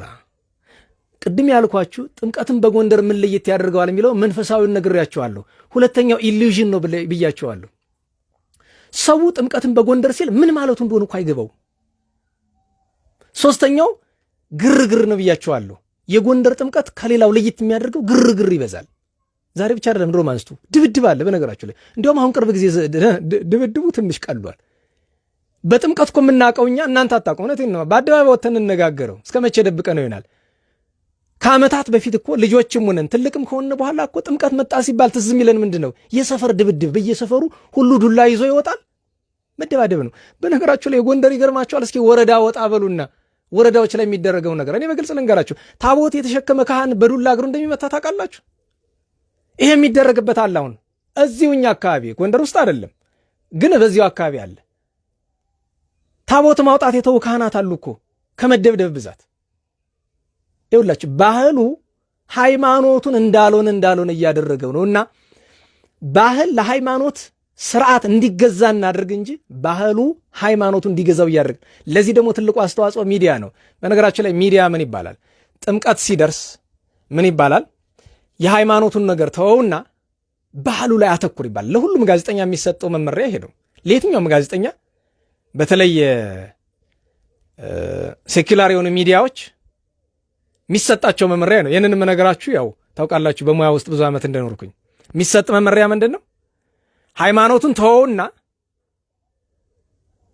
ቅድም ያልኳችሁ ጥምቀትን በጎንደር ምን ለየት ያደርገዋል የሚለው መንፈሳዊውን ነግሬያችኋለሁ። ሁለተኛው illusion ነው ብያችኋለሁ። ሰው ጥምቀትን በጎንደር ሲል ምን ማለቱ እንደሆነ እኮ አይገባው። ሶስተኛው ግርግር ነው ብያችኋለሁ። የጎንደር ጥምቀት ከሌላው ለየት የሚያደርገው ግርግር ይበዛል። ዛሬ ብቻ አይደለም፣ ድሮም አንስቶ ድብድብ አለ። በነገራችሁ ላይ እንዲያውም አሁን ቅርብ ጊዜ ድብድቡ ትንሽ ቀሏል። በጥምቀት እኮ የምናውቀው እኛ፣ እናንተ አታውቁም። እውነቴን ነው። በአደባባይ ወጥተን እንነጋገረው እስከ መቼ ደብቀ ነው ይሆናል። ከዓመታት በፊት እኮ ልጆችም ሆነን ትልቅም ከሆነ በኋላ እኮ ጥምቀት መጣ ሲባል ትዝ የሚለን ምንድን ነው? የሰፈር ድብድብ፣ በየሰፈሩ ሁሉ ዱላ ይዞ ይወጣል። መደባደብ ነው። በነገራችሁ ላይ የጎንደር ይገርማችኋል። እስኪ ወረዳ ወጣ በሉና ወረዳዎች ላይ የሚደረገው ነገር እኔ በግልጽ ልንገራችሁ። ታቦት የተሸከመ ካህን በዱላ እግሩ እንደሚመታ ታውቃላችሁ? ይሄ የሚደረግበት አለ። አሁን እዚሁ እኛ አካባቢ ጎንደር ውስጥ አይደለም፣ ግን በዚሁ አካባቢ አለ። ታቦት ማውጣት የተዉ ካህናት አሉ እኮ ከመደብደብ ብዛት። ይኸውላችሁ ባህሉ ሃይማኖቱን እንዳልሆነ እንዳልሆነ እያደረገው ነው። እና ባህል ለሃይማኖት ስርዓት እንዲገዛ እናድርግ እንጂ ባህሉ ሃይማኖቱ እንዲገዛው እያደረግ፣ ለዚህ ደግሞ ትልቁ አስተዋጽኦ ሚዲያ ነው። በነገራችን ላይ ሚዲያ ምን ይባላል? ጥምቀት ሲደርስ ምን ይባላል? የሃይማኖቱን ነገር ተወውና ባህሉ ላይ አተኩር ይባላል። ለሁሉም ጋዜጠኛ የሚሰጠው መመሪያ ይሄ ነው። ለየትኛውም ጋዜጠኛ፣ በተለይ secular የሆኑ ሚዲያዎች የሚሰጣቸው መመሪያ ነው። ይህንን የምነግራችሁ ያው ታውቃላችሁ በሙያ ውስጥ ብዙ ዓመት እንደኖርኩኝ። የሚሰጥ መመሪያ ምንድን ነው? ሃይማኖቱን ተወውና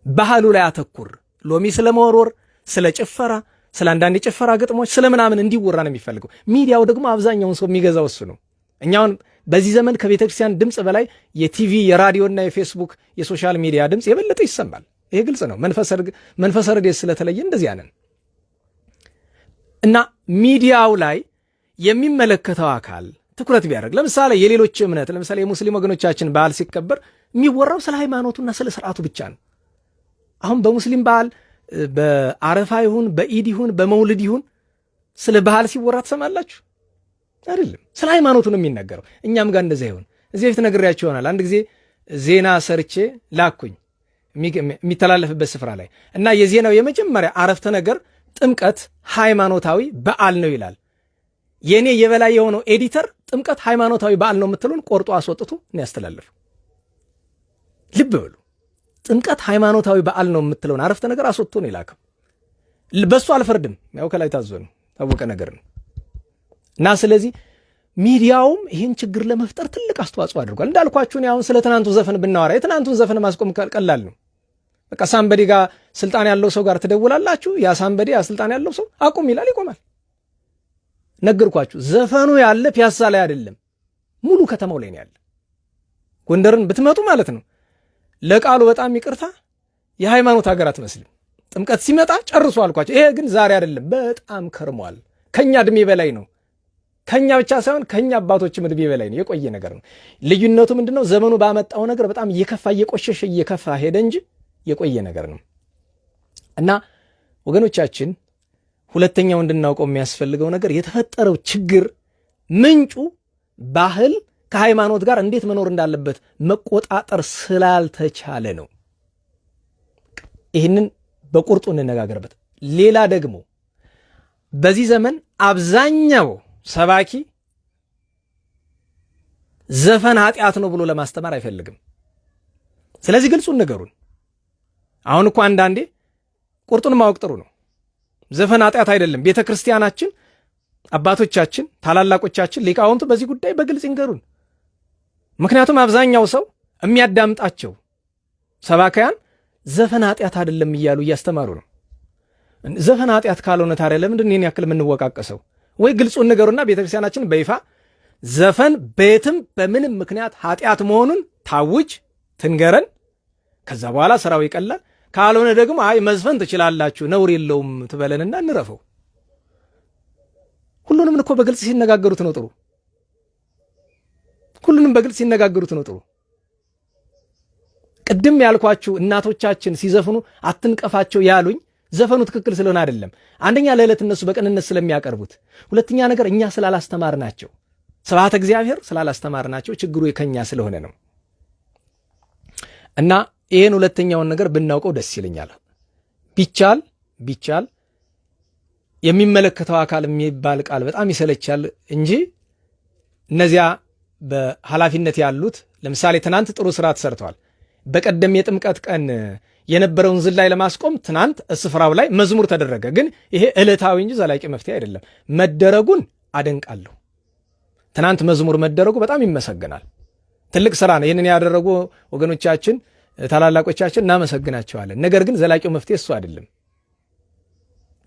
ባህሉ ላይ አተኩር። ሎሚ ስለ መወርወር፣ ስለ ጭፈራ፣ ስለ አንዳንድ የጭፈራ ግጥሞች፣ ስለ ምናምን እንዲወራ ነው የሚፈልገው። ሚዲያው ደግሞ አብዛኛውን ሰው የሚገዛው እሱ ነው። እኛውን በዚህ ዘመን ከቤተ ክርስቲያን ድምፅ በላይ የቲቪ፣ የራዲዮና የፌስቡክ የ social media ድምፅ የበለጠ ይሰማል። ይሄ ግልጽ ነው። መንፈሰ ረድኤት ስለተለየ እንደዚያ ነን። እና ሚዲያው ላይ የሚመለከተው አካል ትኩረት ቢያደርግ፣ ለምሳሌ የሌሎች እምነት፣ ለምሳሌ የሙስሊም ወገኖቻችን በዓል ሲከበር የሚወራው ስለ ሃይማኖቱና ስለ ስርዓቱ ብቻ ነው። አሁን በሙስሊም በዓል በአረፋ ይሁን በኢድ ይሁን በመውልድ ይሁን ስለ ባህል ሲወራ ትሰማላችሁ? አይደለም። ስለ ሃይማኖቱ ነው የሚነገረው። እኛም ጋር እንደዚያ ይሁን። እዚህ በፊት ነግሬያችሁ ይሆናል። አንድ ጊዜ ዜና ሰርቼ ላኩኝ የሚተላለፍበት ስፍራ ላይ እና የዜናው የመጀመሪያ አረፍተ ነገር ጥምቀት ሃይማኖታዊ በዓል ነው ይላል። የእኔ የበላይ የሆነው editor ጥምቀት ሃይማኖታዊ በዓል ነው የምትለውን ቆርጦ አስወጥቶ ነው ያስተላለፈው። ልብ በሉ። ጥምቀት ሃይማኖታዊ በዓል ነው የምትለውን አረፍተ ነገር አስወጥቶ ነው የላከው። በሱ አልፈርድም። ያው ከላይ ታዞ ነው፣ ታወቀ ነገር ነው። እና ስለዚህ ሚዲያውም ይህን ችግር ለመፍጠር ትልቅ አስተዋጽኦ አድርጓል። እንዳልኳችሁ እኔ አሁን ስለ ትናንቱ ዘፈን ብናወራ የትናንቱን ዘፈን ማስቆም ቀላል ነው። በቃ somebody ጋር ስልጣን ያለው ሰው ጋር ትደውላላችሁ። ያ somebody፣ ያ ስልጣን ያለው ሰው አቁም ይላል፣ ይቆማል። ነገርኳችሁ። ዘፈኑ ያለ ፒያሳ ላይ አይደለም፣ ሙሉ ከተማው ላይ ነው ያለ። ጎንደርን ብትመጡ ማለት ነው፣ ለቃሉ በጣም ይቅርታ፣ የሃይማኖት ሀገር አትመስልም። ጥምቀት ሲመጣ ጨርሶ አልኳቸው። ይሄ ግን ዛሬ አይደለም፣ በጣም ከርሟል። ከኛ እድሜ በላይ ነው። ከኛ ብቻ ሳይሆን ከኛ አባቶችም እድሜ በላይ ነው፣ የቆየ ነገር ነው። ልዩነቱ ምንድነው? ዘመኑ ባመጣው ነገር በጣም እየከፋ እየቆሸሸ እየከፋ ሄደ እንጂ የቆየ ነገር ነው። እና ወገኖቻችን፣ ሁለተኛው እንድናውቀው የሚያስፈልገው ነገር የተፈጠረው ችግር ምንጩ ባህል ከሃይማኖት ጋር እንዴት መኖር እንዳለበት መቆጣጠር ስላልተቻለ ነው። ይህንን በቁርጡ እንነጋገርበት። ሌላ ደግሞ በዚህ ዘመን አብዛኛው ሰባኪ ዘፈን ኃጢአት ነው ብሎ ለማስተማር አይፈልግም። ስለዚህ ግልጹን ንገሩን። አሁን እኮ አንዳንዴ ቁርጡን ማወቅ ጥሩ ነው። ዘፈን ኃጢአት አይደለም። ቤተ ክርስቲያናችን፣ አባቶቻችን፣ ታላላቆቻችን፣ ሊቃውንቱ በዚህ ጉዳይ በግልጽ ይንገሩን። ምክንያቱም አብዛኛው ሰው የሚያዳምጣቸው ሰባካያን ዘፈን ኃጢአት አይደለም እያሉ እያስተማሩ ነው። ዘፈን ኃጢአት ካልሆነ ታዲያ ለምንድን ይህን ያክል የምንወቃቀሰው? ወይ ግልጹን ንገሩና ቤተክርስቲያናችን በይፋ ዘፈን በየትም በምንም ምክንያት ኃጢአት መሆኑን ታውጅ፣ ትንገረን። ከዛ በኋላ ስራው ይቀላል። ካልሆነ ደግሞ አይ መዝፈን ትችላላችሁ ነውር የለውም ትበለንና እንረፈው። ሁሉንም እኮ በግልጽ ሲነጋገሩት ነው ጥሩ። ሁሉንም በግልጽ ሲነጋገሩት ነው ጥሩ። ቅድም ያልኳችሁ እናቶቻችን ሲዘፍኑ አትንቀፋቸው ያሉኝ ዘፈኑ ትክክል ስለሆነ አይደለም። አንደኛ ለዕለት እነሱ በቅንነት ስለሚያቀርቡት፣ ሁለተኛ ነገር እኛ ስላላስተማርናቸው፣ ስብሐተ እግዚአብሔር ስላላስተማርናቸው ችግሩ የከኛ ስለሆነ ነው። እና ይህን ሁለተኛውን ነገር ብናውቀው ደስ ይለኛል። ቢቻል ቢቻል የሚመለከተው አካል የሚባል ቃል በጣም ይሰለቻል እንጂ እነዚያ በኃላፊነት ያሉት ለምሳሌ ትናንት ጥሩ ስራ ተሰርተዋል። በቀደም የጥምቀት ቀን የነበረውን ዝላይ ለማስቆም ትናንት ስፍራው ላይ መዝሙር ተደረገ። ግን ይሄ ዕለታዊ እንጂ ዘላቂ መፍትሄ አይደለም። መደረጉን አደንቃለሁ። ትናንት መዝሙር መደረጉ በጣም ይመሰገናል። ትልቅ ስራ ነው። ይህንን ያደረጉ ወገኖቻችን፣ ታላላቆቻችን እናመሰግናቸዋለን። ነገር ግን ዘላቂው መፍትሄ እሱ አይደለም።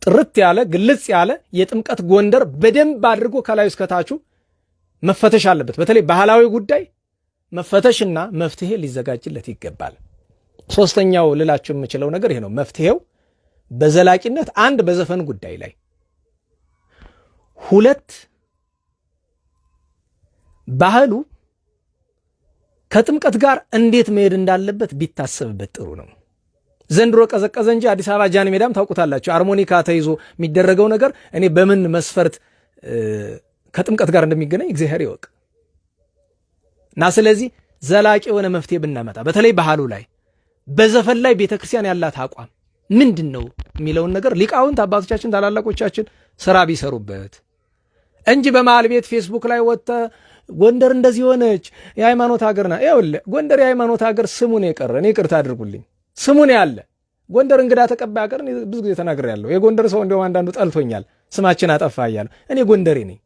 ጥርት ያለ ግልጽ ያለ የጥምቀት ጎንደር በደንብ አድርጎ ከላዩ እስከታቹ መፈተሽ አለበት። በተለይ ባህላዊ ጉዳይ መፈተሽና መፍትሄ ሊዘጋጅለት ይገባል። ሶስተኛው ልላችሁ የምችለው ነገር ይሄ ነው። መፍትሄው በዘላቂነት አንድ በዘፈን ጉዳይ ላይ፣ ሁለት ባህሉ ከጥምቀት ጋር እንዴት መሄድ እንዳለበት ቢታሰብበት ጥሩ ነው። ዘንድሮ ቀዘቀዘ እንጂ አዲስ አበባ ጃን ሜዳም ታውቁታላችሁ። አርሞኒካ ተይዞ የሚደረገው ነገር እኔ በምን መስፈርት ከጥምቀት ጋር እንደሚገናኝ እግዚአብሔር ይወቅ። እና ስለዚህ ዘላቂ የሆነ መፍትሄ ብናመጣ በተለይ ባህሉ ላይ፣ በዘፈን ላይ ቤተክርስቲያን ያላት አቋም ምንድን ነው የሚለውን ነገር ሊቃውንት አባቶቻችን ታላላቆቻችን ስራ ቢሰሩበት እንጂ በመሃል ቤት ፌስቡክ ላይ ወጥተ ጎንደር እንደዚህ ሆነች፣ የሃይማኖት ሀገር ና። ይኸውልህ ጎንደር የሃይማኖት ሀገር ስሙን የቀረ፣ እኔ ይቅርታ አድርጉልኝ፣ ስሙን ያለ ጎንደር እንግዳ ተቀባይ ሀገር ብዙ ጊዜ ተናግሬያለሁ። የጎንደር ሰው እንደውም አንዳንዱ ጠልቶኛል፣ ስማችን አጠፋ እያለሁ። እኔ ጎንደሬ ነኝ።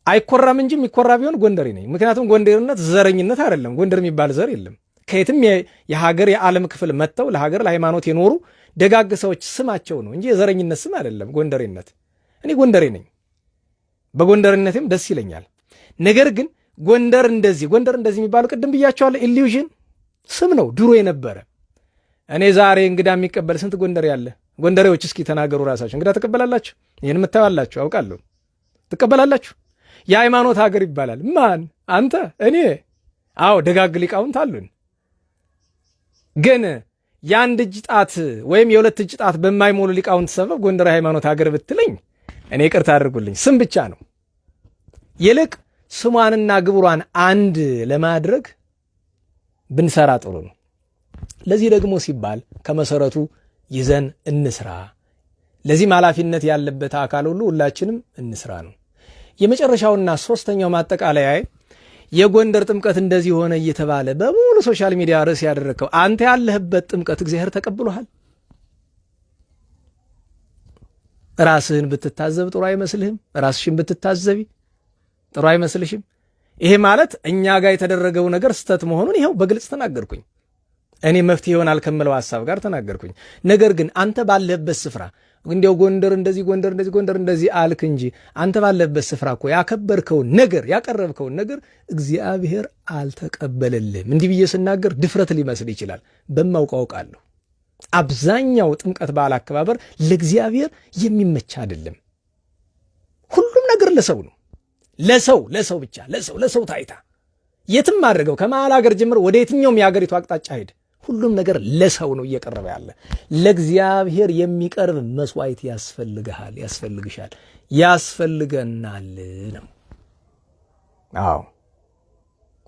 አይኮራም እንጂ የሚኮራ ቢሆን ጎንደሬ ነኝ። ምክንያቱም ጎንደርነት ዘረኝነት አይደለም። ጎንደር የሚባል ዘር የለም። ከየትም የሀገር የዓለም ክፍል መጥተው ለሀገር ለሃይማኖት የኖሩ ደጋግ ሰዎች ስማቸው ነው እንጂ የዘረኝነት ስም አይደለም ጎንደሬነት። እኔ ጎንደሬ ነኝ። በጎንደርነቴም ደስ ይለኛል። ነገር ግን ጎንደር እንደዚህ ጎንደር እንደዚህ የሚባለው ቅድም ብያቸዋለሁ፣ illusion ስም ነው ድሮ የነበረ። እኔ ዛሬ እንግዳ የሚቀበል ስንት ጎንደሬ ያለ? ጎንደሬዎች እስኪ ተናገሩ ራሳችሁ። እንግዳ ትቀበላላችሁ? ይህን የምታዩአላችሁ አውቃለሁ። ትቀበላላችሁ? የሃይማኖት ሀገር ይባላል። ማን? አንተ? እኔ? አዎ ደጋግ ሊቃውንት አሉን። ግን የአንድ እጅ ጣት ወይም የሁለት እጅ ጣት በማይሞሉ ሊቃውንት ሰበብ ጎንደር ሃይማኖት ሀገር ብትለኝ እኔ ይቅርታ አድርጉልኝ፣ ስም ብቻ ነው። ይልቅ ስሟንና ግብሯን አንድ ለማድረግ ብንሰራ ጥሩ ነው። ለዚህ ደግሞ ሲባል ከመሰረቱ ይዘን እንስራ። ለዚህም ኃላፊነት ያለበት አካል ሁሉ ሁላችንም እንስራ ነው። የመጨረሻውና ሶስተኛው ማጠቃለያ፣ የጎንደር ጥምቀት እንደዚህ ሆነ እየተባለ በሙሉ social media ርዕስ ያደረግከው አንተ ያለህበት ጥምቀት እግዚአብሔር ተቀብሎሃል? ራስህን ብትታዘብ ጥሩ አይመስልህም? ራስሽን ብትታዘቢ ጥሩ አይመስልሽም? ይሄ ማለት እኛ ጋር የተደረገው ነገር ስተት መሆኑን ይኸው በግልጽ ተናገርኩኝ። እኔ መፍትሄ ይሆናል ከምለው ሀሳብ ጋር ተናገርኩኝ። ነገር ግን አንተ ባለህበት ስፍራ እንዲያው ጎንደር እንደዚህ፣ ጎንደር እንደዚህ፣ ጎንደር እንደዚህ አልክ እንጂ አንተ ባለህበት ስፍራ እኮ ያከበርከውን ነገር፣ ያቀረብከውን ነገር እግዚአብሔር አልተቀበለልህም። እንዲህ ብዬ ስናገር ድፍረት ሊመስል ይችላል። በማውቀው አውቃለሁ። አብዛኛው ጥምቀት በዓል አከባበር ለእግዚአብሔር የሚመች አይደለም። ሁሉም ነገር ለሰው ነው። ለሰው ለሰው ብቻ፣ ለሰው ለሰው ታይታ የትም አድርገው ከመሃል ሀገር ጀምሮ ወደ የትኛውም የሀገሪቱ አቅጣጫ ሄድ፣ ሁሉም ነገር ለሰው ነው እየቀረበ ያለ። ለእግዚአብሔር የሚቀርብ መስዋዕት ያስፈልግሃል፣ ያስፈልግሻል፣ ያስፈልገናል ነው። አዎ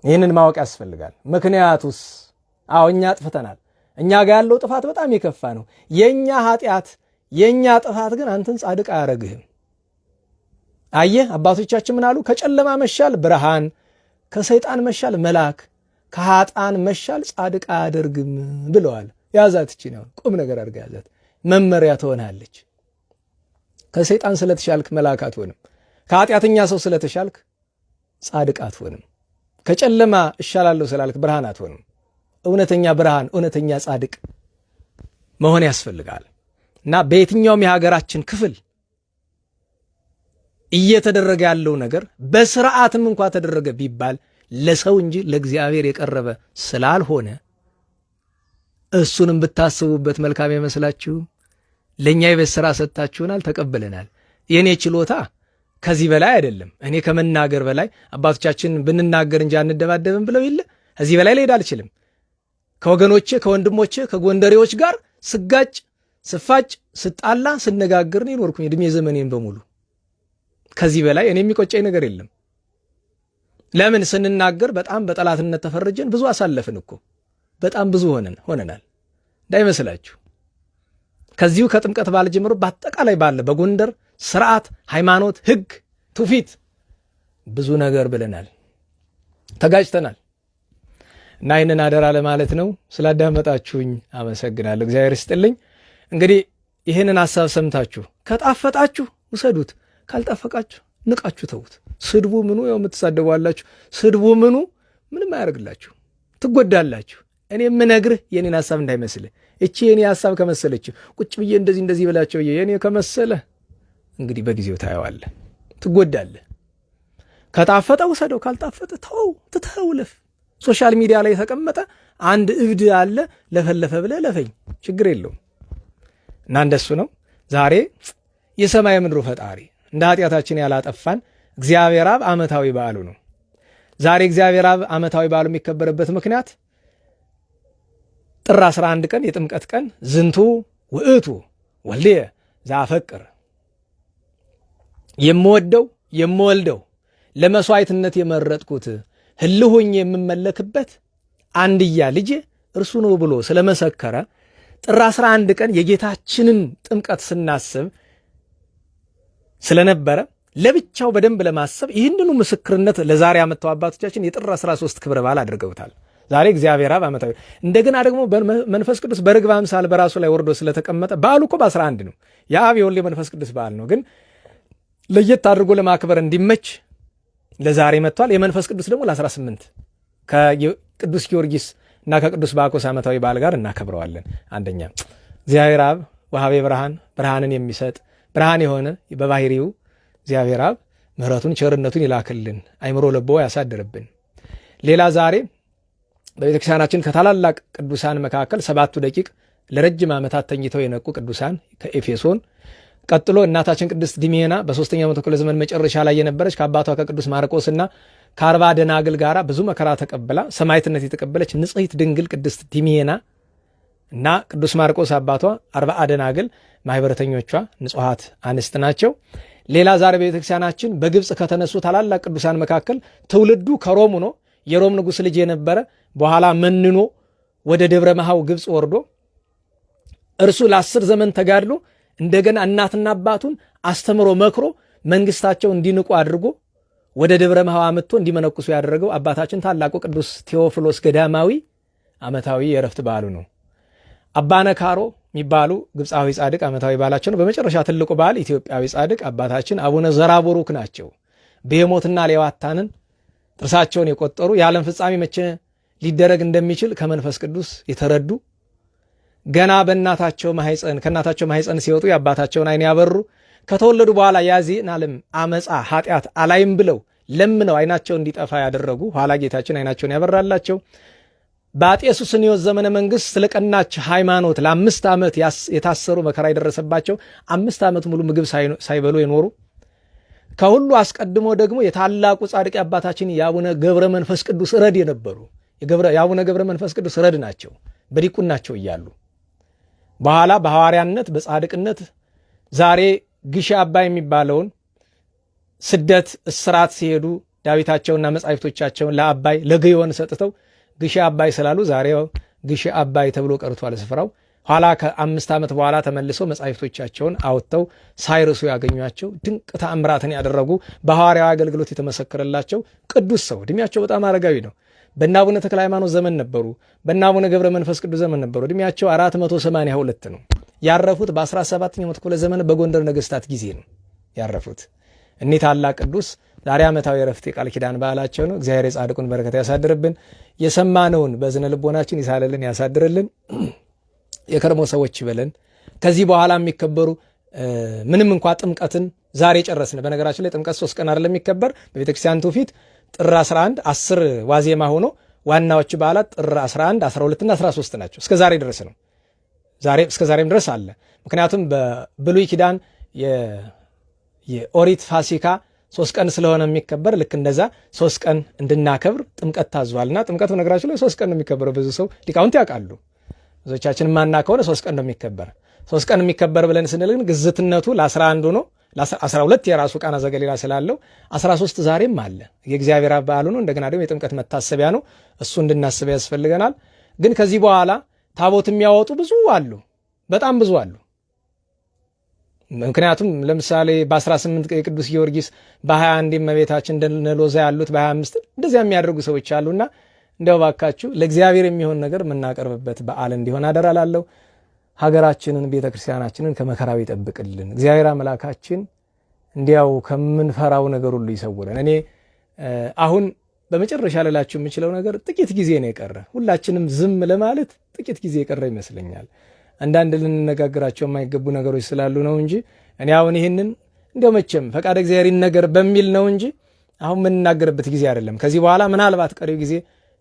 ይህንን ማወቅ ያስፈልጋል። ምክንያቱስ አዎ እኛ አጥፍተናል። እኛ ጋር ያለው ጥፋት በጣም የከፋ ነው። የኛ ኃጢአት የኛ ጥፋት ግን አንተን ጻድቅ አያረግህም። አየህ አባቶቻችን ምን አሉ? ከጨለማ መሻል ብርሃን፣ ከሰይጣን መሻል መልአክ፣ ከኃጥአን መሻል ጻድቅ አያደርግም ብለዋል። ያዛት እቺ ነው ቁም ነገር አድርጋ ያዛት፣ መመሪያ ትሆናለች። ከሰይጣን ስለተሻልክ መልአክ አትሆንም። ከኃጢአተኛ ሰው ስለተሻልክ ጻድቅ አትሆንም። ከጨለማ እሻላለሁ ስላልክ ብርሃን አትሆንም። እውነተኛ ብርሃን፣ እውነተኛ ጻድቅ መሆን ያስፈልጋል። እና በየትኛውም የሀገራችን ክፍል እየተደረገ ያለው ነገር በስርዓትም እንኳ ተደረገ ቢባል ለሰው እንጂ ለእግዚአብሔር የቀረበ ስላልሆነ እሱንም ብታስቡበት መልካም አይመስላችሁ? ለእኛ የቤት ስራ ሰጥታችሁናል፣ ተቀብለናል። የእኔ ችሎታ ከዚህ በላይ አይደለም። እኔ ከመናገር በላይ አባቶቻችን ብንናገር እንጂ አንደባደብም ብለው የለ፣ ከዚህ በላይ ልሄድ አልችልም። ከወገኖቼ፣ ከወንድሞቼ፣ ከጎንደሬዎች ጋር ስጋጭ፣ ስፋጭ፣ ስጣላ፣ ስነጋገር ነው የኖርኩኝ እድሜ ዘመኔን በሙሉ። ከዚህ በላይ እኔ የሚቆጨኝ ነገር የለም። ለምን ስንናገር በጣም በጠላትነት ተፈርጀን ብዙ አሳለፍን እኮ፣ በጣም ብዙ ሆነናል እንዳይመስላችሁ። ከዚሁ ከጥምቀት በዓል ጀምሮ በአጠቃላይ ባለ በጎንደር ስርዓት፣ ሃይማኖት፣ ሕግ፣ ትውፊት ብዙ ነገር ብለናል፣ ተጋጭተናል። እና ይህንን አደራ ለማለት ነው። ስላዳመጣችሁኝ አመሰግናለሁ። እግዚአብሔር ይስጥልኝ። እንግዲህ ይህንን ሀሳብ ሰምታችሁ ከጣፈጣችሁ ውሰዱት፣ ካልጣፈቃችሁ ንቃችሁ ተዉት። ስድቡ ምኑ ያው የምትሳደቡ አላችሁ። ስድቡ ምኑ ምንም አያደርግላችሁ፣ ትጎዳላችሁ። እኔ የምነግርህ የኔን ሀሳብ እንዳይመስልህ። እቺ የኔ ሀሳብ ከመሰለች ቁጭ ብዬ እንደዚህ እንደዚህ ብላቸው የኔ ከመሰለ እንግዲህ በጊዜው ታየዋለህ፣ ትጎዳለህ። ከጣፈጠ ውሰደው፣ ካልጣፈጠ ተው፣ ትተው ለፍ። social media ላይ የተቀመጠ አንድ እብድ አለ፣ ለፈለፈ ብለህ ለፈኝ፣ ችግር የለውም። እና እንደሱ ነው። ዛሬ የሰማይ ምድሩ ፈጣሪ እንደ ኃጢአታችን ያላጠፋን እግዚአብሔር አብ ዓመታዊ በዓሉ ነው። ዛሬ እግዚአብሔር አብ ዓመታዊ በዓሉ የሚከበርበት ምክንያት ጥር 11 ቀን የጥምቀት ቀን ዝንቱ ውእቱ ወልድየ ዘአፈቅር፣ የምወደው የምወልደው ለመስዋዕትነት የመረጥኩት ህልሁኝ የምመለክበት አንድያ ልጄ እርሱ ነው ብሎ ስለመሰከረ ጥር 11 ቀን የጌታችንን ጥምቀት ስናስብ ስለነበረ ለብቻው በደንብ ለማሰብ ይህንኑ ምስክርነት ለዛሬ ያመጣው አባቶቻችን የጥር 13 ክብረ በዓል አድርገውታል። ዛሬ እግዚአብሔር አብ ዓመታዊ፣ እንደገና ደግሞ መንፈስ ቅዱስ በርግብ አምሳል በራሱ ላይ ወርዶ ስለተቀመጠ በዓሉ እኮ በ11 ነው። የአብ የወልድ የመንፈስ ቅዱስ በዓል ነው። ግን ለየት አድርጎ ለማክበር እንዲመች ለዛሬ መጥቷል። የመንፈስ ቅዱስ ደግሞ ለ18 ከቅዱስ ጊዮርጊስ እና ከቅዱስ ባኮስ ዓመታዊ በዓል ጋር እናከብረዋለን። አንደኛ እግዚአብሔር አብ ወሃቤ ብርሃን፣ ብርሃንን የሚሰጥ ብርሃን የሆነ በባህሪው እግዚአብሔር አብ ምሕረቱን ቸርነቱን ይላክልን፣ አይምሮ ለቦ ያሳድርብን። ሌላ ዛሬ በቤተክርስቲያናችን ከታላላቅ ቅዱሳን መካከል ሰባቱ ደቂቅ ለረጅም ዓመታት ተኝተው የነቁ ቅዱሳን ከኤፌሶን፣ ቀጥሎ እናታችን ቅድስት ዲሜና በ3ኛው መቶ ክፍለ ዘመን መጨረሻ ላይ የነበረች ከአባቷ ከቅዱስ ማርቆስና ከ40 ደናግል ጋራ ብዙ መከራ ተቀብላ ሰማዕትነት የተቀበለች ንጽሕት ድንግል ቅድስት ዲሜና እና ቅዱስ ማርቆስ አባቷ 40 ደናግል ማህበረተኞቿ ንጹሐት አንስት ናቸው። ሌላ ዛሬ ቤተክርስቲያናችን በግብፅ ከተነሱ ታላላቅ ቅዱሳን መካከል ትውልዱ ከሮም ሆኖ የሮም ንጉሥ ልጅ የነበረ በኋላ መንኖ ወደ ደብረ መሃው ግብፅ ወርዶ እርሱ ለ10 ዘመን ተጋድሎ እንደገና እናትና አባቱን አስተምሮ መክሮ መንግስታቸው እንዲንቁ አድርጎ ወደ ደብረ መሃው አምጥቶ እንዲመነኩሱ ያደረገው አባታችን ታላቁ ቅዱስ ቴዎፍሎስ ገዳማዊ ዓመታዊ የእረፍት በዓሉ ነው። አባ ነካሮ የሚባሉ ግብፃዊ ጻድቅ ዓመታዊ በዓላቸው ነው። በመጨረሻ ትልቁ በዓል ኢትዮጵያዊ ጻድቅ አባታችን አቡነ ዘራቡሩክ ናቸው። ብሄሞትና ሌዋታንን ጥርሳቸውን የቆጠሩ የዓለም ፍጻሜ መቼ ሊደረግ እንደሚችል ከመንፈስ ቅዱስ የተረዱ ገና በእናታቸው ማህፀን ከእናታቸው ማህፀን ሲወጡ የአባታቸውን ዓይን ያበሩ ከተወለዱ በኋላ ያዚህን ዓለም አመፃ ኃጢአት አላይም ብለው ለምነው ዓይናቸው እንዲጠፋ ያደረጉ ኋላ ጌታችን ዓይናቸውን ያበራላቸው በአጤ ሱስንዮስ ዘመነ መንግስት ስለቀናች ሃይማኖት ለ5 ዓመት የታሰሩ መከራ የደረሰባቸው 5 ዓመት ሙሉ ምግብ ሳይበሉ የኖሩ ከሁሉ አስቀድሞ ደግሞ የታላቁ ጻድቅ አባታችን የአቡነ ገብረ መንፈስ ቅዱስ ረድ የነበሩ የአቡነ ገብረ መንፈስ ቅዱስ ረድ ናቸው። በዲቁናቸው እያሉ በኋላ በሐዋርያነት በጻድቅነት ዛሬ ግሽ አባይ የሚባለውን ስደት እስራት ሲሄዱ ዳዊታቸውና መጻሕፍቶቻቸውን ለአባይ ለግዮን ሰጥተው ግሽ አባይ ስላሉ ዛሬ ግሽ አባይ ተብሎ ቀርቷል ስፍራው። ኋላ ከ5 ዓመት በኋላ ተመልሰው መጻሕፍቶቻቸውን አውጥተው ሳይርሱ ያገኟቸው ድንቅ ተአምራትን ያደረጉ በሐዋርያዊ አገልግሎት የተመሰከረላቸው ቅዱስ ሰው። እድሜያቸው በጣም አረጋዊ ነው። በእነ አቡነ ተክለ ሃይማኖት ዘመን ነበሩ። በእነ አቡነ ገብረ መንፈስ ቅዱስ ዘመን ነበሩ። እድሜያቸው 482 ነው። ያረፉት በ17ኛው መቶ ክፍለ ዘመን በጎንደር ነገስታት ጊዜ ነው ያረፉት። እኒህ ታላቅ ቅዱስ ዛሬ ዓመታዊ ዕረፍት የቃል ኪዳን በዓላቸው ነው። እግዚአብሔር የጻድቁን በረከት ያሳድርብን። የሰማነውን በዝነ ልቦናችን ይሳልልን፣ ያሳድርልን። የከርሞ ሰዎች ይበለን። ከዚህ በኋላ የሚከበሩ ምንም እንኳ ጥምቀትን ዛሬ ጨረስን። በነገራችን ላይ ጥምቀት 3 ቀን አይደለም የሚከበር በቤተክርስቲያን ትውፊት ጥር 11 10 ዋዜማ ሆኖ ዋናዎቹ በዓላት ጥር 11 12 እና 13 ናቸው። እስከ ዛሬ ድረስ ነው። ዛሬ እስከ ዛሬም ድረስ አለ። ምክንያቱም በብሉይ ኪዳን የኦሪት ፋሲካ 3 ቀን ስለሆነ የሚከበር ልክ እንደዛ 3 ቀን እንድናከብር ጥምቀት ታዟልና ጥምቀት በነገራችን ላይ 3 ቀን ነው የሚከበረው። ብዙ ሰው ሊቃውንት ያውቃሉ። ብዙዎቻችን ማና ከሆነ 3 ቀን ነው የሚከበር። 3 ቀን የሚከበር ብለን ስንል ግን ግዝትነቱ ለ11 ሆኖ ለ12 የራሱ ቃና ዘገሊላ ስላለው 13 ዛሬም አለ። የእግዚአብሔር በዓሉ ነው። እንደገና ደግሞ የጥምቀት መታሰቢያ ነው። እሱ እንድናስብ ያስፈልገናል። ግን ከዚህ በኋላ ታቦት የሚያወጡ ብዙ አሉ፣ በጣም ብዙ አሉ። ምክንያቱም ለምሳሌ በ18 የቅዱስ ጊዮርጊስ በ21 እመቤታችን እንደነ ሎዛ ያሉት በ25 እንደዚያ የሚያደርጉ ሰዎች አሉና እንደው ባካችሁ ለእግዚአብሔር የሚሆን ነገር የምናቀርብበት በዓል እንዲሆን አደራ እላለሁ። ሀገራችንን ቤተክርስቲያናችንን ከመከራው ይጠብቅልን። እግዚአብሔር አምላካችን እንዲያው ከምንፈራው ነገር ሁሉ ይሰውረን። እኔ አሁን በመጨረሻ ልላችሁ የምችለው ነገር ጥቂት ጊዜ ነው የቀረ። ሁላችንም ዝም ለማለት ጥቂት ጊዜ የቀረ ይመስለኛል። አንዳንድ ልንነጋገራቸው የማይገቡ ነገሮች ስላሉ ነው እንጂ እኔ አሁን ይህንን እንደው መቼም ፈቃደ እግዚአብሔር ይነገር በሚል ነው እንጂ አሁን የምንናገርበት ጊዜ አይደለም። ከዚህ በኋላ ምናልባት ቀሪው ጊዜ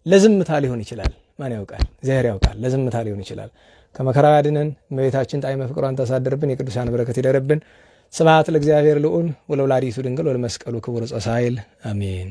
ለዝምታ ሊሆን ይችላል። ማን ያውቃል? እግዚአብሔር ያውቃል። ለዝምታ ሊሆን ይችላል። ከመከራው ያድነን። እመቤታችን ጣዕመ ፍቅሯን ታሳድርብን። የቅዱሳን በረከት ይደርብን። ስብሐት ለእግዚአብሔር ልዑል ወለወላዲቱ ድንግል ወለመስቀሉ ክቡር ጸሳይል አሜን።